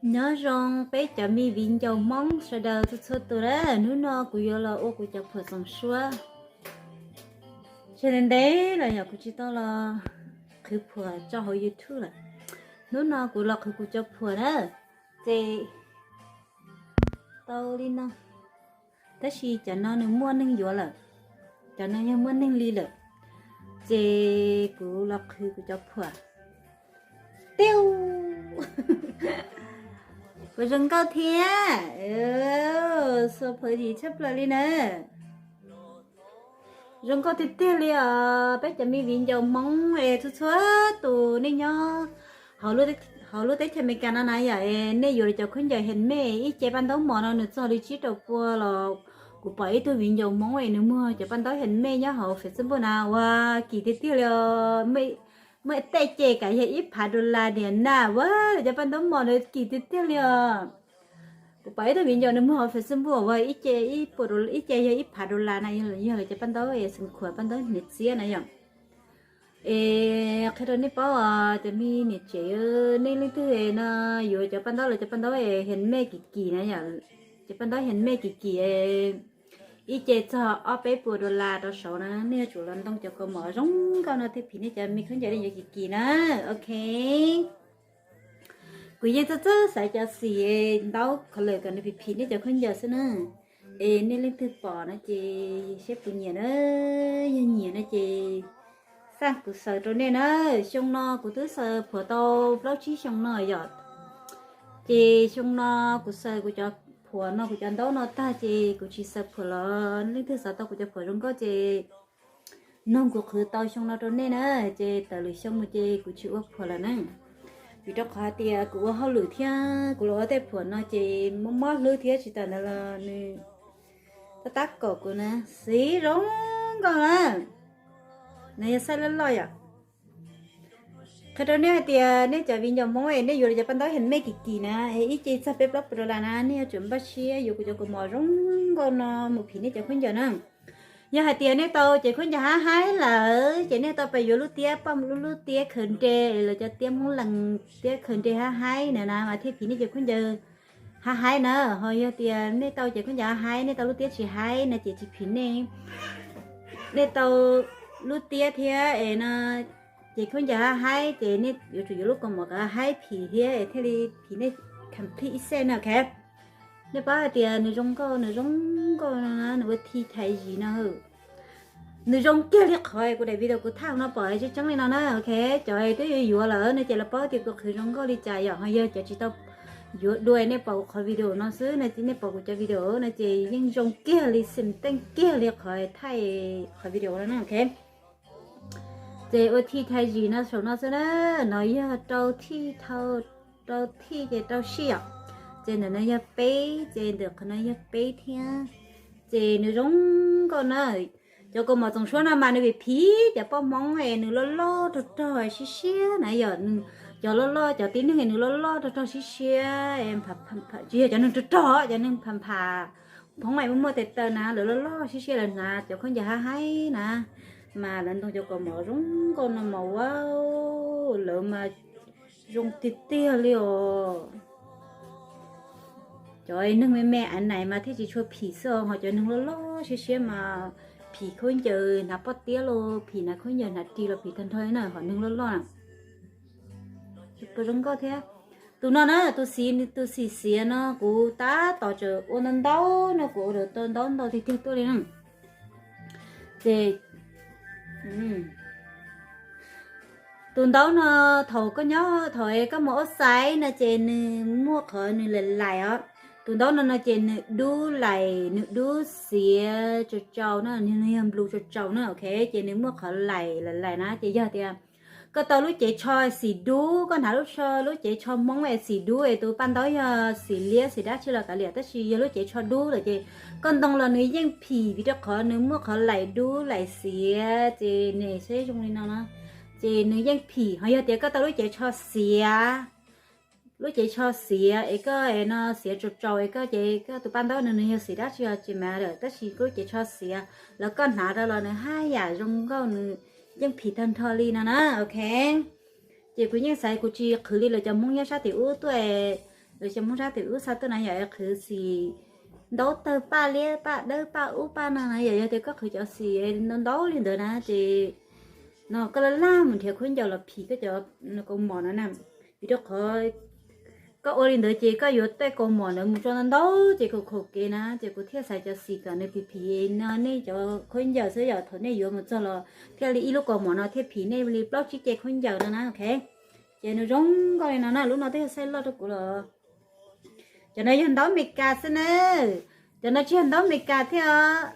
Nyob zoo peb cov me viv ncaus Hmoob sawv daws txhua txhua tus na, hnub no kuv yuav los ua kuv cov phuam txoom suab. Tseg ntev ntev los yog kuv tsis tau los qhwv phuam tso hauv YouTube lawm. Hnub no kuv los qhwv kuv cov phuam na, ces tau li no. Tab sis cov no nws muaj neeg yuav lawm, cov no yog muaj neeg li lawm, ces kuv los qhwv kuv cov phuam. Tiag, kuv zoo nkauj thiab, xuas phuam yim tshaj plaws li na. Zoo nkauj tiag tiag li os peb cov me viv ncaus Hmoob es txhua txhua tus nej nyob hauv lub teb chaws Amelikas no na yom, nej yuav cov khaub ncaws handmade ib ce paj ntaub mos no nws txog li tsib rau pua los kuv pom ib tug viv ncaus Hmoob es nws muag cov paj ntaub handmade nyob hauv Facebook na ua kim tiag tiag li os. Muaj tej ce kav yog ib phav dollar niam na, ua cov paj ntaub mos na kim tiag tiag li os. Kuv pom ib tug viv ncaus nws muag hauv Facebook ua ib ce, ib puas, ib ce yog ib phav dollar na, yog lawv cov paj ntaub es xeem khuam paj ntaub hniav txiab na yom. Es qhia rau nej paub os cov me niam tsev, nej leej twg no yuav cov paj ntaub, lawv cov paj ntaub handmade kim kim na yom, cov paj ntaub handmade kim kim, ib ce txog ob peb puas dollar rau saud na, nej yuav tsum los ntoo cov kaus mom zoo nkauj no thiaj phim nej cov me khaub ncaws nej yuav kim kim na. Ok, kuv yeej txawj txawj xaiv cov xim ntaub color kom nws phim phim nej cov khaub ncaws xwb na. Es nej leej twg pom no ces seb puas nyiam na, yog nyiam no ces xaj kuv xaws rau nej na. Xyoo no kuv twb xaws phuam tau plaub tsib xyoo no yom. Ces xyoo no kuv xaws kuv cov phuam no, kuv cov ntaub no tag ces kuv tsis xaws phuam los. Leej twg xav tau kuv cov phuam zoo nkauj ces noog kuv qhwv tau xyoo no rau nej na. Ces tawm lwm xyoo mus ces kuv tsis ua phuam lawm na. Vim rau qhov hais tias kuv ua hauj lwm thiab kuv los ua tej phuam no ces mob mob hlwb thiab tsis tas ntawd los nws tab tab kaum kuv na. Xim zoo nkauj na, nws yog xaij loj loj yom. Qhia rau nej hais tias nej cov viv ncaus Hmoob es nej yuav li cov paj ntaub handmade kim kim na, ib ce txog peb plaub puas dollar na, nej yuav tsum npaj siab yuav kuv cov kaus mom zoo nkauj no mus phim nej cov khaub ncaws na. Yog hais tias nej tau cev khaub ncaws haib haib lawm ces nej tau pais yuav lub tiab poj, lub tiab khaws nre, lawv cov tiab Hmoob Lees, tiab khaws nre haib haib na na mas thiaj phim nej cov khaub ncaws haib haib na. Ho yog tias nej tau cev khaub ncaws haib haib, nej tau lub tiab tsis haib no ces tsis phim nej. Nej tau lub tiab thiab es no ces khaub ncaws haib haib ces nej yuav tsum yuav lub kaus mom kom haib phim thiab es thiaj li phim nej complete ib set na, ok. Nej paub hais tias nws zoo nkauj, nws zoo nkauj no na, nws ua thi thaiv zis no. Nws zoo kiag li qhov kuv daim video kuv thaij no pom tseeb tseeb li no na, ok. Cov twb yuav yuav lawm no ces lawv paub tias kuv qhwv zoo nkauj li cas yom. Ho yog cov tsis tau yuav dua nej pom kuv qhov video no xwb no, nej pom kuv cov video no ces yeej zoo kiag li, xim teej kiag li qhov thaij qhov video no na, ok. Ces ua thi thaiv zis no saum no xwb na, no yog rau thij, rau thij ces rau sij yom. Ces ntawm no yog peb, ces ntawm qhov no yog peb thiab. Ces nws zoo nkauj na. Cov kaus mom txoom suab no mas nws phim phim cov poj Hmoob es nws loj loj rog rog siab siab na yom. Cov loj loj, cov tib neeg es nws loj loj rog rog siab siab, tsis yog cov neeg rog rog, cov neeg pham pham Hmoob es muaj muaj tes taw na, lawv loj loj siab siab, lawv hnav cov khaub ncaws haib haib na, mas lawv ntoo cov kaus mom zoo nkauj no mas ua, lawv mas zoo tiag tiag li os. Cov neeg me me av nais mas thiaj tsis tshua phim xwb os, ho cov neeg loj loj siab siab mas phim khaub ncaws hnav pob tiab los phim, hnav khaub ncaws hnav ris los phim tag nrho na, ho neeg loj loj na. Zoo nkauj thiab. Tus no na, tus xim, tus xim xiav no kuv tab tom tseem ua ntau ntau no, kuv ua ntau ntau tiag tiag tuaj li na. Ces tus ntaub no thaum koj nyob, thaum koj mus ua xaiv no ces nws muaj qhov nws lais lais os. Tus ntaub no no ces nws dub lais, nws dub xiav tsau tsau na, nws yog nplu tsau tsau na, ok. Ces nws muaj qhov lais lais lais na, ces yog tias koj tau lub cev tsho xim dub, koj hnav lub, lub cev tsho Hmoob es xim dub es tus paj ntaub yog xim liab xim dab tsi los kav liam, tab sis yog lub cev tsho dub lawm ces koj ntoo los nws yeej phim vim rau qhov nws muaj qhov lais dub lais xiav, ces nws seb zoo li no na, ces nws yeej phim. Ho yog tias koj tau lub cev tsho xiav, lub cev tsho xiav es koj no xiav tsau tsau es koj ces koj tus paj ntaub no nws yog xim dab tsi los tsis mas lawm, tab sis koj lub cev tsho xiav los koj hnav rau los nws haj yam zoo nkauj, nws yeej phim tag nrho li no na, ok. Ces kuv yeej xav kuv tsis qhwv li lawv cov Hmoob nyob sab tim ub tuaj es Lawv xyov Hmoob Sab tias ub xa tuaj na yom, qhwv xim ntaub tawg paj liab paj dawb paj ub paj no na yom. Yog tias koj qhwv cov xim ntau ntau li ntawd na ces no koj laj laj mus nrhiav khaub ncaws los phim koj cov kaus mom no na. Vim rau qhov koj ua li ntawd ces koj yuav tej kaus mom ntawd mus tso ntau ntau ces khaum khaum kev na, ces kuv thiaj xaiv cov xim kom nws phim phim no nej cov khaub ncaws xwb yom. Thaum nej yuav mus txog los thiaj li ib lub kaus mom no thiaj phim nej li plaub tsib ce khaub ncaws no na, ok. Ces nws zoo nkauj li no na, lub no twb yog size loj rau kuv los. Cov no yog ntaub Amelikas xwb na, cov no tsis yog ntaub Amelikas thiab os.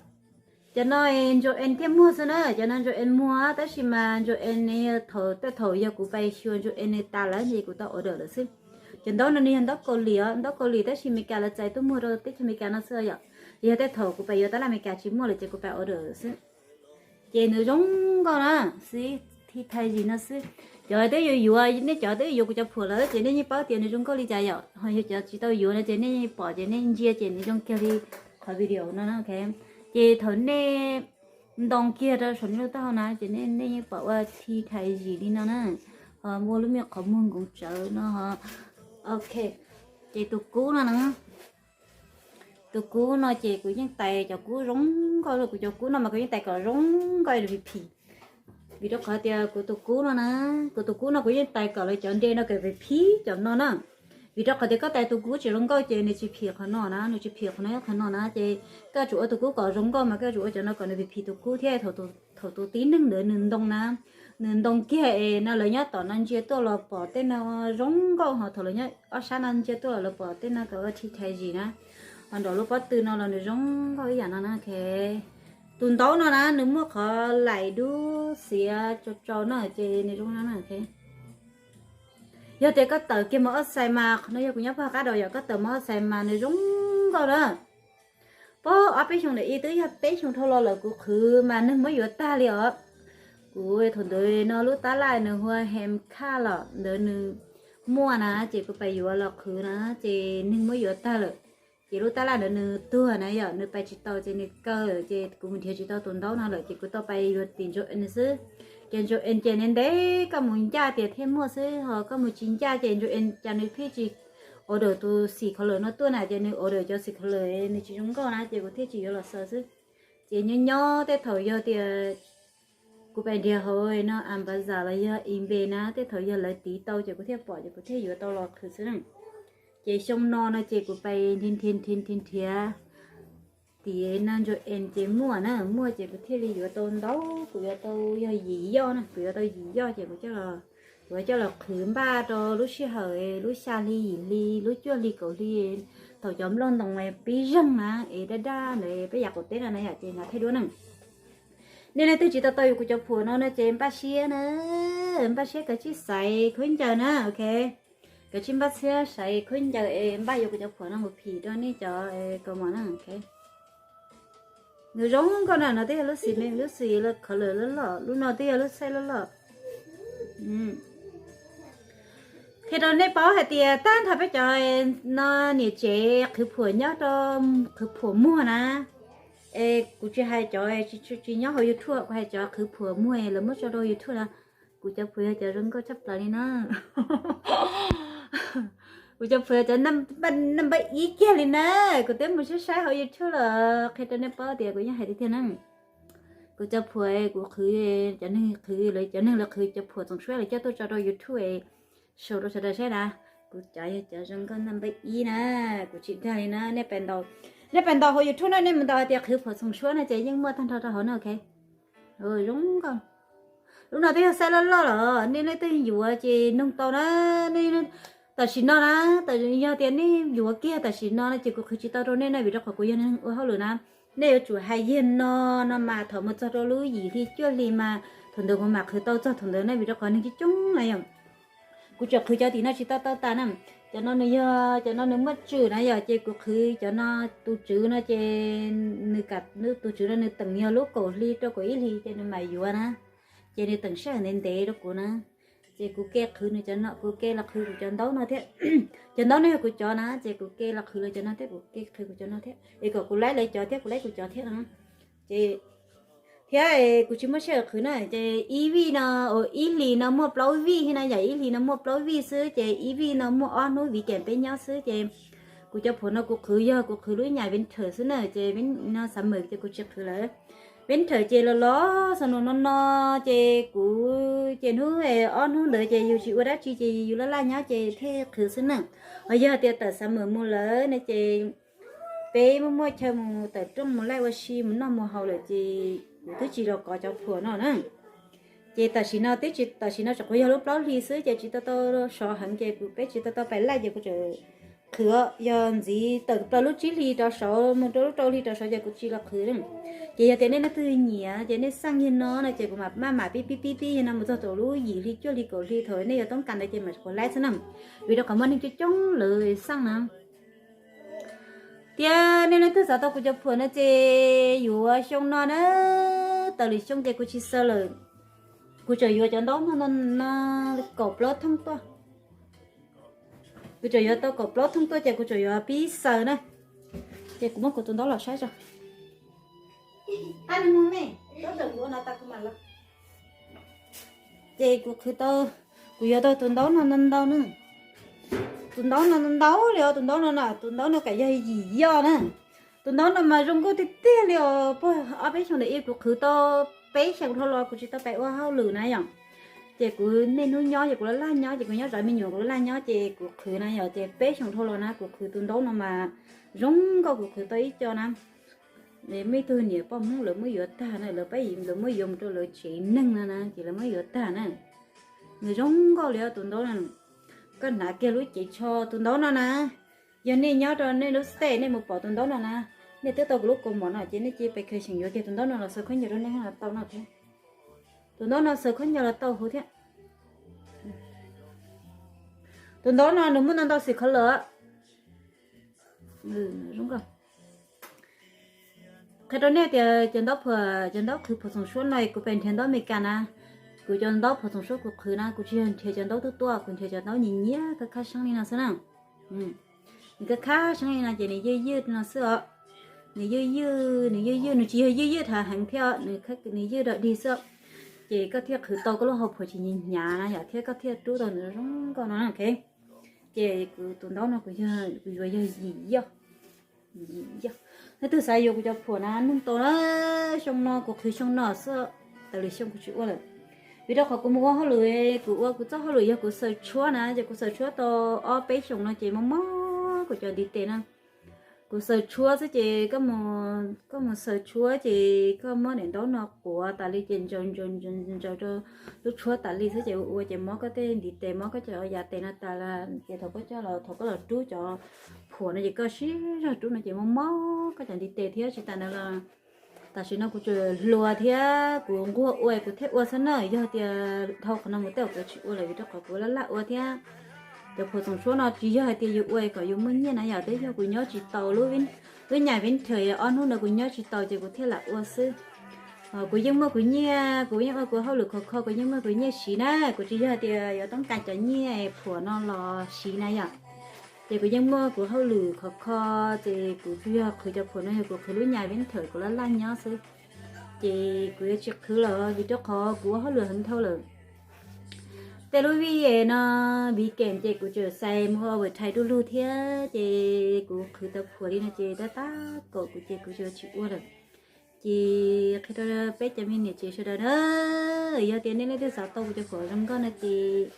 Cov no Joanne thiaj muag xwb na, cov no Joanne muag tab sis mas Joanne nws thaum tej thaum yog kuv pais xyuas Joanne nws tas lawm ces kuv tau order lawm xwb. Cov ntaub no nws yog ntaub Kaus Lim os, ntaub Kaus Lim tab sis Amelikas lawv txais tuaj muag rau teb chaws Amelikas no xwb yom. Yog tej thaum kuv pais yuav tab laj Amelikas tsis muaj lawm ces kuv pais order lawm xwb. Ces nws zoo nkauj na, xib thi thais zis no xwb. Cov twb yuav yuav, nej cov twb yuav kuv cov phuam lawm ces nej yeej paub tias nws zoo nkauj li cas yom. Ho yog cov tsis tau yuav no ces nej yeej pom ces nej ntsia ces nws zoo kiag li qhov video no na, ok. Ces thaum nej ntoo kiag rau saum nej lub taub hau na ces nej yeej pom ua thi thais zis li no na. Ho muaj lub me qhov muag nkoos tsawv no ho. Ok, ces tus kub no na, tus kub no ces kuv yeej tais cov kub zoo nkauj, kuv cov kub no mas kuv yeej tais kom zoo nkauj li phim. Vim rau qhov tias kuv tus kub no na, kuv tus kub no kuv yeej tais kom lawv cov nre no kom phim phim cov no na. Vim rau qhov tias koj tais tus kub tsis zoo nkauj ces nws tsis phim qhov no na, nws tsis phim qhov no qhov no na. Ces koj tsum ua tus kub kom zoo nkauj mas koj tsum ua cov no kom nws phim phim tus kub thiab. Thaum tus tib neeg ntawd nws ntoo na, nws ntoo kiag es no lawv nyob tom no ntsia tuaj los pom tej no zoo nkauj, ho thaum lawv nyob ob sab no ntsia tuaj los lawv pom tej no kom ua thi thais zis na. Ho nram lub pob tw no los nws zoo nkauj ib yam no na, ok. Tus ntaub no na nws muaj qhov laim dub xiav tso tso no ces nws zoo no na, ok. Yog tias koj tawm kiag mos ob xais mas, qhov no yog kuv nyob pog qab daus yom, koj tawm mos ob xais mas nws zoo nkauj na. Pog ob peb xyoo ntawm ib twb yog peb xyoo dhau los lawm kuv qhwv mas neeg muab yuav tag li os. Kuv thaum ntawd no lub tab laj nws hu ua Hem Khaj los ntawd nws muaj na, ces kuv pais yuav los qhwv na, ces neeg muab yuav tag lawm. Ces lub tab laj ntawd nws tuag na yom, nws pais tsis tau ces nws kaw lawm, ces kuv mus nrhiav tsis tau tus ntaub no lawm, ces kuv tau pais yuav tim Joanne xwb. Ces Joanne ces ntev ntev koj mus ncaj tias thiaj muaj xwb, ho koj mus tsis ncaj ces Joanne cas nws pheej tsis order tus xim color no tuaj na, ces nws order cov xim color nws tsis zoo nkauj na, ces kuv thiaj tsis yuav los xaws xwb. Ces nyob nyob tej thaum yog tias kuv pais nrhiav hauv no Amazon los yog eBay na, tej thaum yog lawv tiv tau ces kuv thiaj pom ces kuv thiaj yuav tau los qhwv xwb na. Ces xyoo no no ces kuv pais nrhiav nrhiav nrhiav nrhiav nrhiav tim no Joanne ces muaj na, muaj ces kuv thiaj li yuav tau ntau, kuv yuav tau yog yim yoj na, kuv yuav tau yim yoj ces kuv coj los, kuv coj los qhwv npaj rau lub sij hawm lub xya hli yim hli lub cuaj hli kaum hli, thaum cov nplooj ntoo pib zeeg na es daj daj ntawd peb yav qaum teb no na yom, ces nqa thaij duab na. Nej leej twg tsis tau tau yuav kuv cov phuam no no ces npaj siab na, npaj siab kav tsij xaiv khaub ncaws na, ok. Kav tsij npaj siab xaiv khaub ncaws es npaj yuav kuv cov phuam no mus phim rau nej cov kaus mom na, ok. Nws zoo nkauj na, no twb yog lub xim me, lub xim loj, color loj loj, lub no twb yog lub size loj loj. Qhia rau nej paub hais tias tag nrho peb cov no niam tsev qhwv phuam nyob rau qhwv phuam muag na. Es kuv tsis hais cov tsis nyob hauv YouTube, kuv hais cov qhwv phuam muag lawv muab tso rau YouTube na. Kuv cov phuam yog cov zoo nkauj tshaj plaws li na. Kuv cov phuam yog cov naj npaj ib kiag li na. Kuv twb mus saib saib hauv YouTube los qhia rau nej paub tias kuv yeej hais tiag tiag na. Kuv cov phuam kuv qhwv, cov neeg qhwv, cov neeg lawv qhwv cov phuam txoom suab lawv coj tuaj tso rau YouTube es show rau sawv daws saib na. Kuv cov yog cov zoo nkauj naj npaj ib na. Kuv tsis dag li na, nej pais ntaus hauv YouTube no nej mus ntaus hais tias qhwv phuam txoom suab no ces yeej muaj tag nrho rau hauv na, ok. Zoo nkauj. Lub no twb yog size loj loj los nej leej twg yuav ces nug tau na. Tam sim no na, yog tias nej yuav kiag tam sim no no ces kuv qhwv tsis tau rau nej na, vim rau qhov kuv yog neeg ua hauj lwm na. Nej yuav tsum hais yag no, no mas thaum mus txog rau lub yim hli cuaj hli mas thaum ntawd kuv mam qhwv tau txog thaum ntawd na, vim rau qhov neeg coob coob na yom. Kuv tsuas qhwv cov tim no tsis tau tau tas na. Cov no nws yog, cov no nws muaj tswm na yom, ces kuv qhwv cov no, tus tswv no ces nws kam, tus tswv no nws teem yog lub kaum hli rau kaum ib hli ces nws mam yuav na. Ces nws teem sij hawm ntev ntev rau kuv na. Ces kuv ke qhwv nws cov no, kuv ke los qhwv kuv cov ntaub no thiab. Cov ntaub no yog kuv cov na, ces kuv ke los qhwv lawv cov no thiab, kuv ke qhwv kuv cov no thiab, es kom kuv laib lawv cov thiab kuv laib kuv cov thiab no. Ces Thiab kuv tsis muaj sij hawm qhwv na, ces ib vij no, ib hlis no muaj plaub vij thiab na yom, ib hlis no muaj plaub vij xwb, ces ib vij no muaj ob hnub viv keem peb nyob xwb, ces kuv cov phuam no kuv qhwv yog kuv qhwv lub nyam winter xwb na, ces no summer ces kuv tsis qhwv lawm. Winter ces los los xaus no no no, ces kuv ces hnub ob hnub ntawd ces yus tsis ua dab tsi ces yus laj laj nyob ces thiaj qhwv xwb na. Ho yog tias tawm summer mus lawm no ces peb muaj muaj chaw mus tawm rooj mus laij ua si mus noj mus haus lawm ces kuv twb tsis los kov cov phuam no na. Ces tam sim no twb tsis, tam sim no tseem qhuav yog lub plaub hlis xwb ces tsis tau tau sov heev ces kuv peb tsis tau tau pais laij ces kuv tseem qhwv. Yog ntxiv tawm plaws lub tsib hlis rov saud mus rau lub rau hlis rov saud ces kuv tsis los qhwv. Ces yog tias nej leej twg nyiam ces nej xaj yig no no ces kuv mam maj mam pib pib pib pib yig no mus txog thaum lub yim hli cuaj hli kaum hli thaum nej yuav toob kas ntawd ces mam qhuav laij xwb na. Vim rau qhov muaj neeg coob coob lawv xaj na. Thiab nej leej twg xav tau kuv cov phuam no ces yuav xyoo no na, tawm lwm xyoo ces kuv tsis xaws lawm. Kuv tseem yuav cov ntaub no no kaum plaub thooj tuaj. Kuv tseem yuav tau kaum plaub thooj tuaj ces kuv tseem yuav pib xaws na. Ces kuv muab kuv tus ntaub los saib tso. Ces kuv qhwv tau, kuv yuav tau tus ntaub no ntau ntau na. Tus ntaub no ntau ntau li os, tus ntaub no na, tus ntaub no kav yog yim yoj na. Tus ntaub no mas zoo nkauj tiag tiag li os, puag ob peb xyoos ntawd ib kuv qhwv tau peb xyoos dhau los kuv tsis tau pais ua hauj lwm na yom. Ces kuv niaj hnub nyob ces kuv laj laj nyob ces kuv nyob zov me nyuam kuv laj laj nyob ces kuv qhwv na yom, ces peb xyoos dhau los na kuv qhwv tus ntaub no mas zoo nkauj, kuv qhwv tau ib co na. Muaj ib tug niam poj Hmoob lawv muab yuav tag na, lawv pab lawv muab yuav mus rau lawv tsev neeg no na ces lawv muab yuav tag na. Nws zoo nkauj li os tus ntaub no. Koj hnav kiag lub cev tsho tus ntaub no na. Yog nej nyob rau nej lub state nej mus pom tus ntaub no na, nej twb tau kuv lub kaus mom no ces nej cia li pais khaws xyeem yuav kiag tus ntaub no los xaws khaub ncaws rau nej los tau no thiab. Tus ntaub no xaws khaub ncaws los tau huv thiab. Tus ntaub no nws muaj ntau ntau xim color. Qhia rau nej tias cov ntaub phuam, cov ntaub qhwv phuam txoom suab no kuv pheej nrhiav ntaub Amelikas na. Kuv cov ntaub phuam txoom suab kuv qhwv na kuv tsis yog nrhiav cov ntaub tuaj tuaj, kuv nrhiav cov ntaub nyiam nyiam khab khab seeb li no xwb na. Nws khab khab seeb li no ces nws ywj ywj no xwb os. Nws ywj ywj, nws ywj ywj, nws tsis yog ywj ywj thav heev thiab, nws ywj dog dig xwb. Ces koj thiaj qhwv tau koj lub hauv phuam tsis hnyav hnyav na yom, thiab koj thiaj rub tau nws zoo nkauj no na. Ces kuv tus ntaub no kuv yuav yog yim yoj. Yim yoj. Leej twg xav yuav kuv cov phuam na nug tau na. Xyoo no kuv qhwv xyoo no xwb, tawm lwm xyoo kuv tsis ua lawm. Vim rau qhov kuv mus ua hauj lwm, kuv ua kuv txoj hauj lwm yog kuv xaws tshuab na, ces kuv xaws tshuab tau ob peb xyoos no ces mob mob kuv cov ntiv tes na. Kuv xaws tshuab xwb ces koj mus xaws tshuab ces koj muab daim ntaub no quav tas li ces ntsaws ntsaws ntsaws rau lub tshuab tas li xwb ces ua ua ces mob koj tej ntiv tes, mob koj cov yav tes no tas li. Ces thaum koj coj los, thaum koj los rub cov phuam no ces koj sib zog rub no ces mob mob koj cov ntiv tes thiab. Tsis tas ntawd los tam sim no kuv tseem hluas thiab kuv nquag ua kuv thiaj ua xwb na. Yog tias dhau qhov no mus tej zaum kuv tsis ua lawm vim rau qhov kuv laj laj ua thiab. Cov phuam txoom suab no tsis yog hais tias yus ua kom yus muaj nyiaj na yom, twb yog kuv nyob tsis taus lub, lub nyam winter ob hnub ntawd kuv nyob tsis taus ces kuv thiaj lam ua xwb. Kuv yeej muaj kuv nyiaj, kuv yeej ua kuv hauj lwm khov kho, kuv yeej muaj kuv nyiaj siv na. Kuv tsis yog hais tias yuav toob kas cov nyiaj phuam no los siv na yom. Ces kuv yeej muaj kuv hauj lwm khov kho, ces kuv tsuas yog qhwv cov phuam no yog kuv qhwv lub nyam winter kuv laj laj nyob xwb. Ces kuv yuav tsis qhwv lawm vim rau qhov kuv ua hauj lwm heev dhau lawm. Tej lub vij no, weekend ces kuv tseem xais mus ua overtime du lug thiab ces kuv qhwv tau phuam li no ces tab tab kaum kuv ces kuv yuav tsis ua lawm. Ces qhia rau peb cov me niam tsev sawv daws na, yog tias nej leej twg xav tau kuv cov phuam zoo nkauj no ces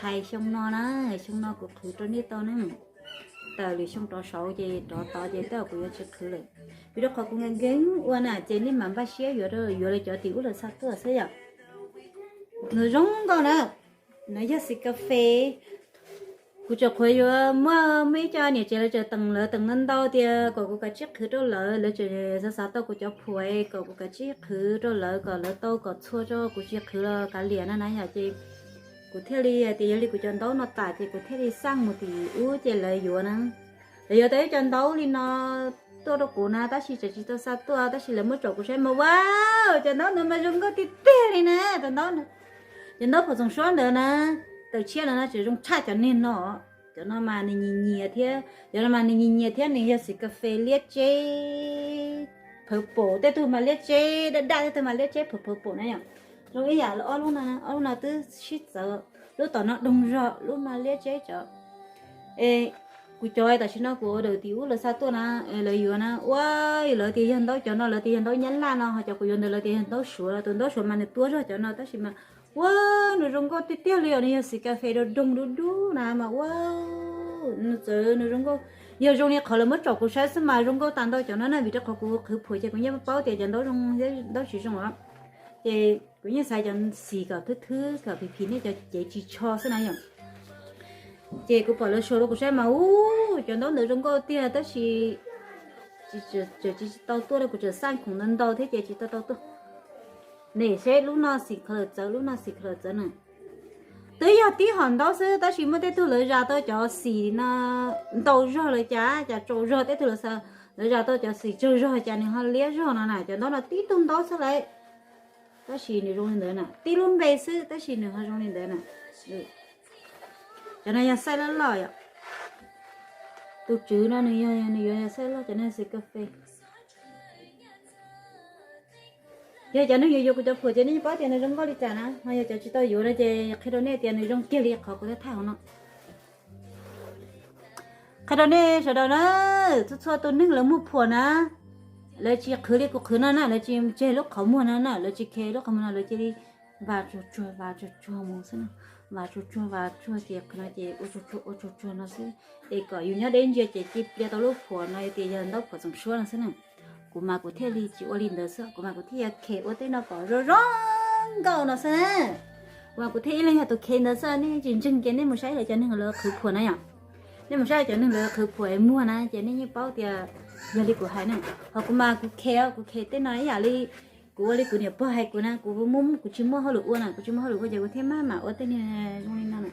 hais xyoo no na, xyoo no kuv qhwv rau nej tau na. Tawm lwm xyoo rov saud ces rov tod ces tej zaum kuv yuav tsis qhwv lawm. Vim rau qhov kuv nkees nkees ua na ces nej mam npaj siab yuav, yuav lawv cov tim ub lawv xa tuaj xwb yom. Nws zoo nkauj na, nws yog xim kas fes. Kuv tseem qhuav yuav muaj, muaj ib co niam tsev lawv tseem teem, lawv teem ntau ntau tias kom kuv kav tsij qhwv rau lawv, lawv tseem xav xav tau kuv cov phuam kom kuv kav tsij qhwv rau lawv kom lawv tau kom txhua tso kuv tsis qhwv los kav liam no na yom. Ces kuv thiaj li hais tias yog li kuv cov ntaub no tas ces kuv thiaj li xaj mus tim ub ces lawv yuav na. Lawv yuav tau ib co ntaub li no tuaj rau kuv na tab sis tseem tsis tau xa tuaj tab sis lawv muab tsom kuv saib mas, wow, cov ntaub ntawd mas zoo nkauj tiag tiag li na. Cov ntaub, cov ntaub phuam txoom suab ntawd na, tawm tshiab ntawd no tseem zoo tshaj cov niag no. Cov no mas nws nyias nyias thiab, cov no mas nws nyias nyias thiab nws yog xim kas fes liab tseb. purple, tej tug mas liab tseb daj daj, tej tug mas liab tseb purple na yom. Zoo ib yam li ob lub no, ob lub no twb sib txawv, lub tom no doog zog, lub no liab tseb cov. Es kuv cov tam sim no kuv order tim ub lawv xa tuaj na, lawv yuav na, ua, lawv tias yog ntaub cov no, lawv tias yog ntaub nyab laj no, ho cov kuv yuav ntawd lawv tias yog ntaub suav, tus ntaub suav mas nws tuab zog cov no tab sis mas ua, nws zoo nkauj tiag tiag li os, nws yog xim kas fes doog doog dub dub na mas ua, nws txawv nws zoo nkauj. Yog zoo li qhov lawv muab tsom kuv saib xwb mas zoo nkauj tas ntau cov no na, vim rau qhov kuv qhwv phuam ces kuv yeej paub tias cov ntaub zoo ntaub tsis zoo os. Ces kuv yeej xaiv cov xim kom thwb thwb kom phim phim nej cov cev tsis tsho xwb na yom. Ces kuv pom lawv suav rau kuv saib mas ua, cov ntaub ntawd zoo nkauj tiag tab sis tseem tsis tau tuaj, kuv tseem xaj khoom ntau ntau thiab ces tsis tau tau tuaj. Nim seb lub no xim color txawv, lub no xim color txawv na. Twb yog tib hom ntaub xwb tab sis muaj tej tug lawv zas tau cov xim no ntau zog lawm cas, cas tsaus zog, tej tug lawv zas tau cov xim tsaug zog cas nws ho liab zog no na. Cov ntaub no tib tug ntaub xwb lauj, tab sis nws zoo li ntawd na, tib lub npe xwb tab sis nws ho zoo li ntawd na. Cov no yog xaij loj loj yom. Tus tswv no nws yog, nws yuav yog xaij loj, cov no xim kas fes. Yog cov neeg yuav yuav kuv cov phuam ces nej yeej paub tias nws zoo nkauj li cas na, ho yog cov tsis tau yuav no ces qhia rau nej tias nws zoo kiag li qhov kuv thaij hauv no. Qhia rau nej sawv daws na, txhua txhua tus neeg lawv muag phuam na, lawv tsis qhwv li kuv qhwv no na, lawv tsis tseg lub qhov muag no na, lawv tsis khe lub qhov muag no, lawv cia li vas tsuag tsuag vas tsuag tsuag mus xwb na. Vas tsuag tsuag vas tsuag ces qhov no ces ua tsuag tsuag ua tsuag tsuag no xwb, es kom yus nyob deb ntsia ces cia li plias tau lub phuam no tias yog ntaub phuam txoom suab no xwb na. Kuv mas kuv thiaj li tsis ua li ntawd xwb, kuv mas kuv thiaj yuav khe ua tej no kom zoo zoo nkauj no xwb na. Kuv mas kuv thiaj ib leeg yog tus khe ntawd xwb, nej tsis ntseeg ces nej mus saib lawv cov neeg lawv qhwv phuam na yom. Nej mus saib cov neeg lawv qhwv phuam es muag na ces nej yeej paub tias yog li kuv hais na. Ho kuv mas kuv khe, kuv khe tej no ib yam li kuv ua li kuv niam pog hais kuv na, kuv muaj, kuv tsis muaj hauj lwm ua na, kuv tsis muaj hauj lwm ua ces kuv thiaj maj mam ua tej niag zoo li no na.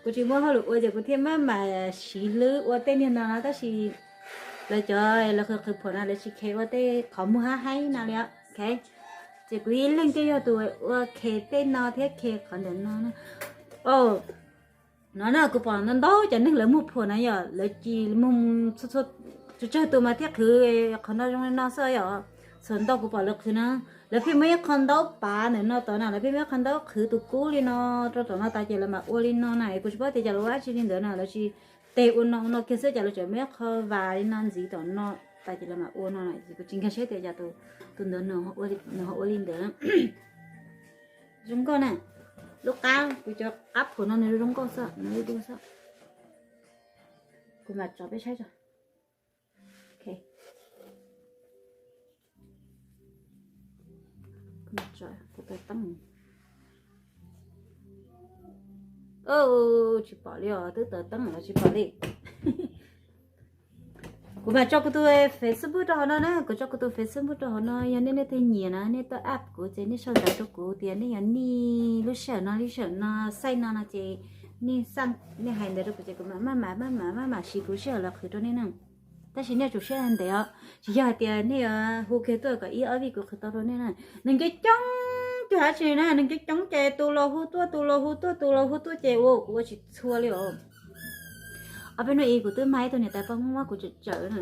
Kuv tsis muaj hauj lwm ua ces kuv thiaj maj mam siv hlwb ua tej niag no na, tab sis lawv cov lawv qhwv qhwv phuam no lawv tsis khe ua tej qhov muag hab haib no li. Ces kuv ib leeg thiaj yog tus ua khe tej no thiab khe qhov ntawm no na. No na kuv pom ntau ntau cov neeg lawv muag phuam na yom, lawv cia li muag txhua txhua, tsawg tsawg tus mas thiaj qhwv qhov no zoo li no xwb yom. Txhua ntau kuv pom lawv qhwv na, lawv pheej muaj ib qho ntaub pav ntawm no tod na, lawv pheej muaj ib qho ntaub qhwv tus kub li no rau tom no tas ces lawv mam ua li no na. Kuv tsis paub tias cas lawv ua dab tsi li ntawd na, lawv tsis tes ua no ua no kiag xwb cas lawv tseem muaj ib qho vas li no ntxiv tom no tas ces lawv mam ua no na. Kuv tsis nkag siab tias cas tus ntawd nws ho ua li ntawd. Zoo nkauj na. Lub qab, kuv cov qab phuam no nws zoo nkauj xwb, nws du xwb. Kuv mam tso peb saib tso. Kuv taws teeb, tsis pom li os, twb taws teeb los tsis pom li. Kuv mam tso kuv tus Facebook rau hauv no na, kuv tso kuv tus Facebook rau hauv no, yog nej leej twg nyiam na nej tuaj app kuv ces nej sau ntawv rau kuv tias nej yuav nij lub sij hawm no, lub sij hawm no, xaij no no ces nej xa, nej hais ntawv rau kuv ces kuv mam maj mam maj mam maj mam siv kuv sij hawm los qhwv rau nej na. Tab sis nej tsum siab ntev os, tsis yog hais tias nej yuav hu kiag tuaj kom ib ob vij kuv qhwv tau rau nej na. Neeg coob coob cuag dab tsi na, neeg coob coob ces tus los hu tuaj, tus los hu tuaj, tus los hu tuaj ces ua kuv ua tsis txhua li os. Ob peb hnub ib kuv twb mag ib tug niam tais poj Hmoob muab kuv tsawm tsawm na.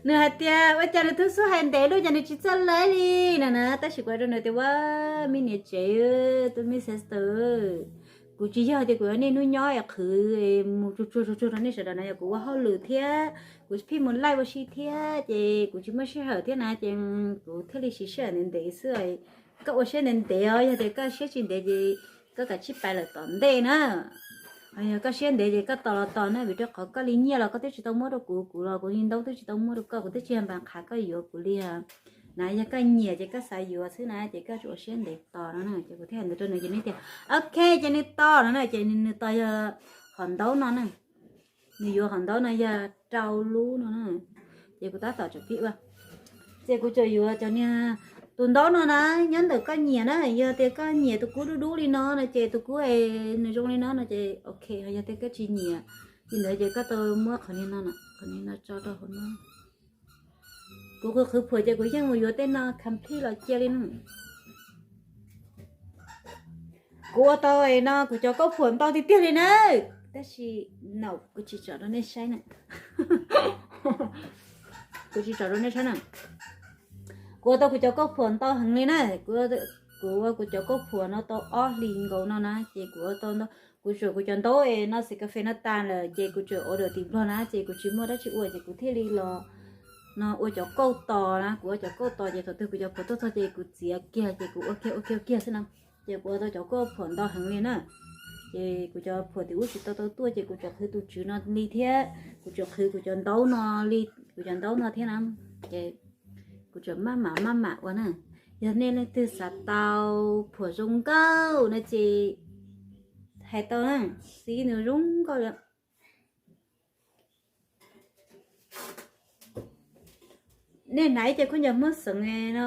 Nws hais tias ua cas nws tub xub hais ntev luj cas nws tsis txawj laib li no na, tab sis kuv hais rau nws tias ua, me niam tsev, tus me sister, kuv tsis yog tias kuv yuav niaj hnub nyob es qhwv mus tsuag tsuag tsuag tsuag rau nej sawv daws na, yog kuv ua hauj lwm thiab kuv pheej mus laij ua si thiab ces kuv tsis muaj sij hawm thiab na ces kuv thiaj li siv sij hawm ntev ntev xwb. Koj ua siab ntev ntev os, yog tias koj siab tsis ntev ces koj kav tsij pais lawm tom ntej na. Yog koj siab ntev ces koj tos los tos na, vim rau qhov koj li nyiaj los koj twb tsis tau muab rau kuv, kuv los kuv li ntaub twb tsis tau muab rau koj, kuv twb tsis npam qhav koj yuav kuv li na. Yog koj nyiam ces koj xav yuav xwb na ces koj tsum ua siab ntev tos no na. Ces kuv thiaj hais ntawd rau nws ces nws tias ok ces nws tos no na, ces nws tos yog qhov ntaub no na. Nws yuav qhov ntaub no yog rau lub no na, ces kuv tab tom tsam pib ua. Ces kuv tseem yuav cov niag, tus ntaub no na, nyob ntawm koj nyiam na, yog tias koj nyiam tus kub dub dub li no no ces tus kub es nws zoo li no no ces ok, ho yog tias koj tsis nyiam li ntawd ces koj tau muab qhov niag no, qhov niag no tso rau hauv no. Kuv qhwv qhwv phuam ces kuv yeej mus yuav tej no complete los cia li no. Kuv ua tau no kuv cov kauj phuam ntau tiag tiag li na, tab sis no kuv tsis tsom rau nej saib na. Kuv tsis tsom rau nej saib na. Kuv ua tau kuv cov kauj phuam ntau heev li na. Kuv ua kuv cov kauj phuam no tau ob hlis nkaus no na, ces kuv ua tau ntau. Kuv tsuas kuv cov ntaub es no xim kas fes no tas lawm, ces kuv tsuas order tim Nplog na, ces kuv tsis muaj dab tsi ua, ces kuv thiaj li los no ua cov kauj tos na. Kuv ua cov kauj tos ces thaum twg kuv cov phuam tuaj txog ces kuv txiav kiag, ces kuv ua kiag ua kiag ua kiag xwb na. Ces kuv ua tau cov kauj phuam ntau heev li na. Ces kuv cov phuam tim ub tsis tau tau tuaj, ces kuv tseem qhwv tus tswv no li thiab, kuv tseem qhwv kuv cov ntaub no li, kuv cov ntaub no thiab na. Ces kuv tseem maj mam maj mam ua na. Yog nej leej twg xav tau phuam zoo nkauj no ces hais tau na, xib nws zoo nkauj li. Nej hnav ib co khaub ncaws Hmoob xeev no,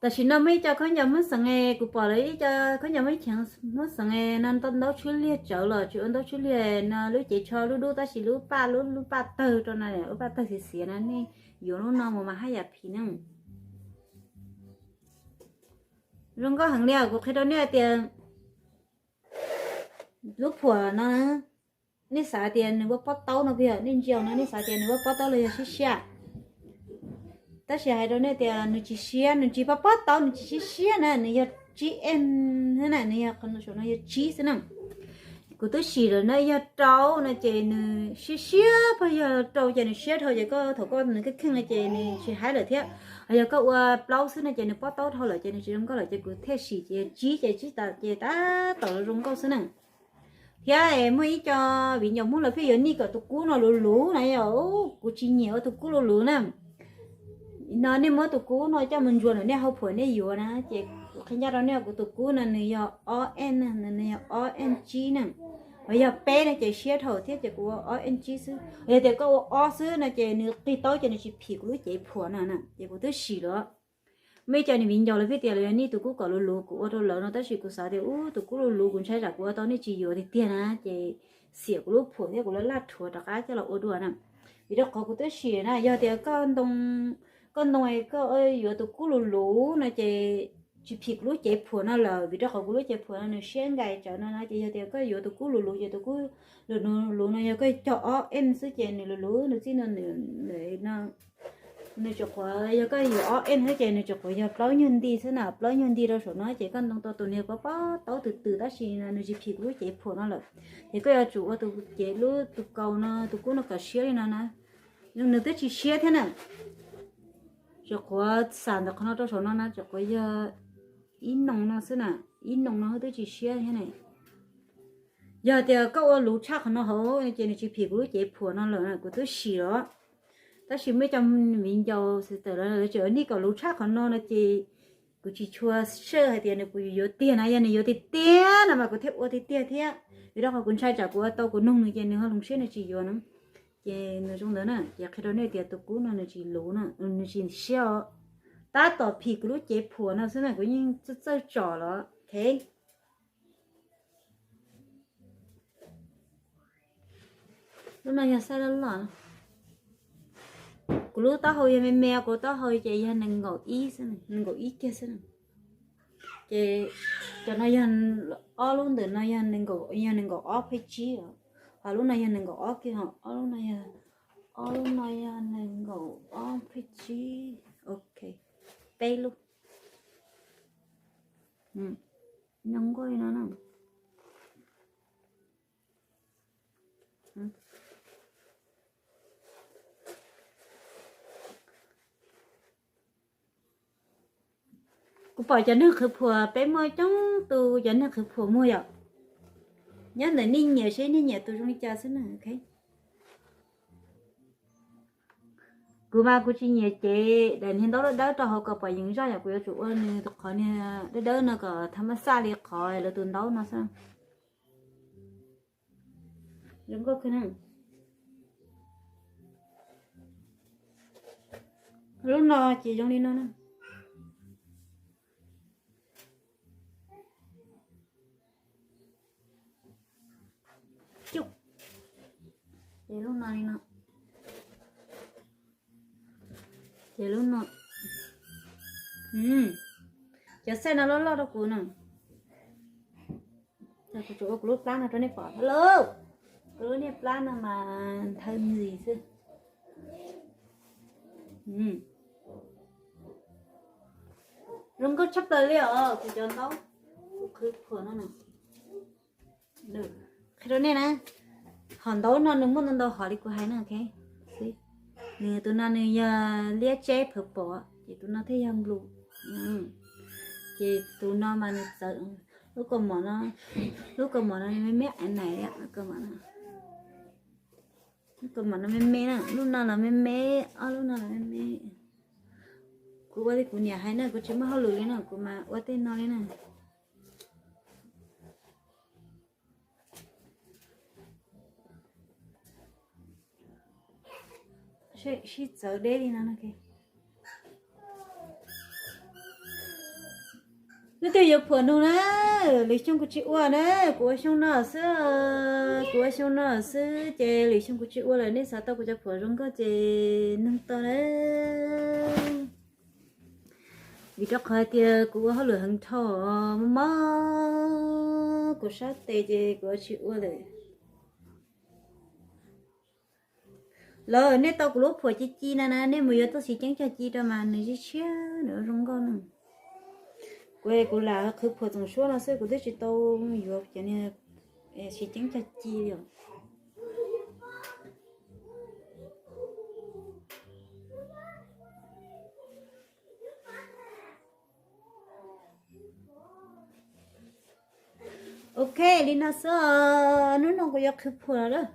tam sim no muaj ib co khaub ncaws Hmoob xeev, kuv pom lawv ib co khaub ncaws Hmoob xeev no ntaub tshwb liag tsawv los tsis ua ntaub tshwb liag no, lub cev tsho lub dub tab sis lub paj lub lub paj tawg rau no, lub paj tawg xiav xiav no, nej yuav lub no mus mas haj yam phim na. Zoo nkauj heev li os. Kuv qhia rau nej tias lub phuam no, nej xav tias nws ua pob taub no, yog nej ntsia no nej xav tias nws ua pob taub los yog siab siab. Tab sis hais rau nej tias nws tsis siab, nws tsis pob pob taub, nws tsis siab siab na, nws yog tsib em na, nws yog qhov no saum no yog tsib xwb na. Kuv twb sim lawm na, yog rau no ces nws siab siab, pab yog rau ces nws siab dhau ces koj thaum koj nws kheej kheej no ces nws tsis haib lawm thiab. Yog koj ua plaub xwb no ces nws pob taub dhau lawm ces nws tsis zoo nkauj lawm, ces kuv thiaj sim ces yog tsib ces tsib tas ces tab tom zoo nkauj xwb na. Thiab muaj ib co viv ncaus Hmoob lawv pheej yuav nij kom tus kub no luv luv na, yog kuv tsis nyiam ua tus kub luv luv na. No nej muab tus kub no coj mus ntsuas ntawm nej hauv phuam nej yuav na, ces kuv qhia ncaj rau nej, kuv tus kub no nws yog ob em na, nws yog ob em tsib na. Yog peb no ces siab dhau thiab ces kuv ua ob em tsib xwb. Yog tias koj ua ob xwb no ces nws qig taub ces nws tsis phim kuv lub cev phuam no na, ces kuv twb sim lawm. Muaj ib co niag viv ncaus lawv pheej tias lawv yuav nij tus kub kom luv luv, kuv ua rau lawv no tab sis kuv xav tias ub tus kub luv luv kuv ntshai tsam kuv ua tau nej tsis yuav tiag tiag na, ces xiam kuv lub phuam thiab kuv laj laj rhuav rov qab coj los ua dua na. Vim rau qhov kuv twb sim na, yog tias koj ntoo, koj ntoo koj yuav tus kub luv luv no ces tsis phim kuv lub cev phuam no lawm, vim rau qhov kuv lub cev phuam no nws siab nkais tsawv no na, ces yog tias koj yuav tus kub luv luv ces tus kub luv luv no yog koj cog ob em xwb ces nws luv luv nws txij no, nws tsuas qhuav, yog koj yuav ob em xwb ces nws tsuas qhuav yog plaub nyuag nti xwb na, plaub nyuag nti rau saum no ces koj ntoo tau tus niag pob pob taub twm twm tab sis nws tsis phim kuv lub cev phuam no lawm. Ces koj yuav tsum ua tus cev lub tus kaus no tus kub no kom siab li no na. Nws twb tsis siab thiab na. Tsuas qhuav xam ntawm qhov no rau saum no na, tsuas qhuav yog ib noo no xwb na, ib noo no twb tsis siab thiab ne. Yog tias koj ua luv tshaj qhov no hauv ces nws tsis phim kuv lub cev phuam no lawm na, kuv twb sim los. Tab sis muaj ib co viv ncaus xwv tawm lawv tseem nij kom luv tshaj qhov no no ces kuv tsis tshua sure hais tias nws puas yuav tiag na, yog nws yuav tiag tiag no mas kuv thiaj ua tiag tiag thiab, vim rau qhov kuv ntshai tsam kuv ua tau kuv nug nws ces nws ho hloov siab nws tsis yuav na. Ces nws zoo ntawd na, ces qhia rau nej tias tus kub no nws tsis luv na, nws tsis siab os. Tab tom phim kuv lub cev phuam no xwb na, kuv yeej txawj tsom los. Ok. Lub no yog xaij loj loj. Kuv lub taub hau yog me me, kuv lub taub hau ces yog nees nkaum ib xwb, nees nkaum ib kiag xwb. Ces cov no yog ob lub ntawm no yog nees nkaum, yog nees nkaum ob pheej tsib os. Ho lub no yog nees nkaum ob kiag, ob lub no yog, ob lub no yog nees nkaum ob pheej tsib. Ok, peb lub. Nyob nkuaj li no na. Kuv pom cov neeg qhwv phuam, peb muaj coob tus cov neeg qhwv phuam muag yom. Nyob ntawm nej nyiam seb nej nyiam tus zoo li cas xwb na. Kuv mas kuv tsis nyiam cev daim niag ntaub dawb dawb rau hauv kom pom yees zoj yom, kuv yuav tsum ua nws qhov niag dawb dawb no kom tha maj xaj li qhov lawv tus ntaub no xwb. Zoo nkauj kawg na. Lub no ces zoo li no na. Ces lub no li no. Ces lub no, cov xaij no loj loj rau kuv no. Kuv tsuas ua kuv lub plab no rau nej pom. Hello, kuv lub niag plab no mas nthaw ntxis xwb. Zoo nkauj tshaj plaws li os kuv cov ntaub, kuv qhwv phuam no. Qhia rau nej na, hom ntaub no nws muaj ntau ntau hom li kuv hais na. Nws tus no nws yog liab tseb phav pom, ces tus no thiaj yog nplu. Ces tus no mas nws txawv. Lub kaus mom no, lub kaus mom no me me ais nais li. Lub kaus mom no me me na, lub no los me me, ob lub no los me me. Kuv ua li kuv niam hais na, kuv tsis muaj hauj lwm li no kuv mas ua tej no li na. Sib txawv deb li no. Leej twg yuav phuam nug na, lwm xyoo kuv tsis ua na, kuv ua xyoo no xwb, kuv ua xyoo no xwb ces lwm xyoo kuv tsis ua lawm. Nej xav tau kuv cov phuam zoo nkauj ces nug tau na. Vim rau qhov hais tias kuv ua hauj lwm heev dhau, mob mob kuv sab tes ces kuv tsis ua lawm. Lawv, nej tau kuv lub phuam ci ci na na, nej mus yuav tuaj siv ceeb cog ci rau mas nws tshiab tshiab, nws zoo nkauj na. Kuv, kuv lam qhwv phuam txoom suab no xwb, kuv twb tsis tau yuav cov niag siv ceeb cog ci li os. Ok, li no xwb os, hnub no kuv yuav qhwv phuam lawm.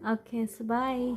Ok, bye.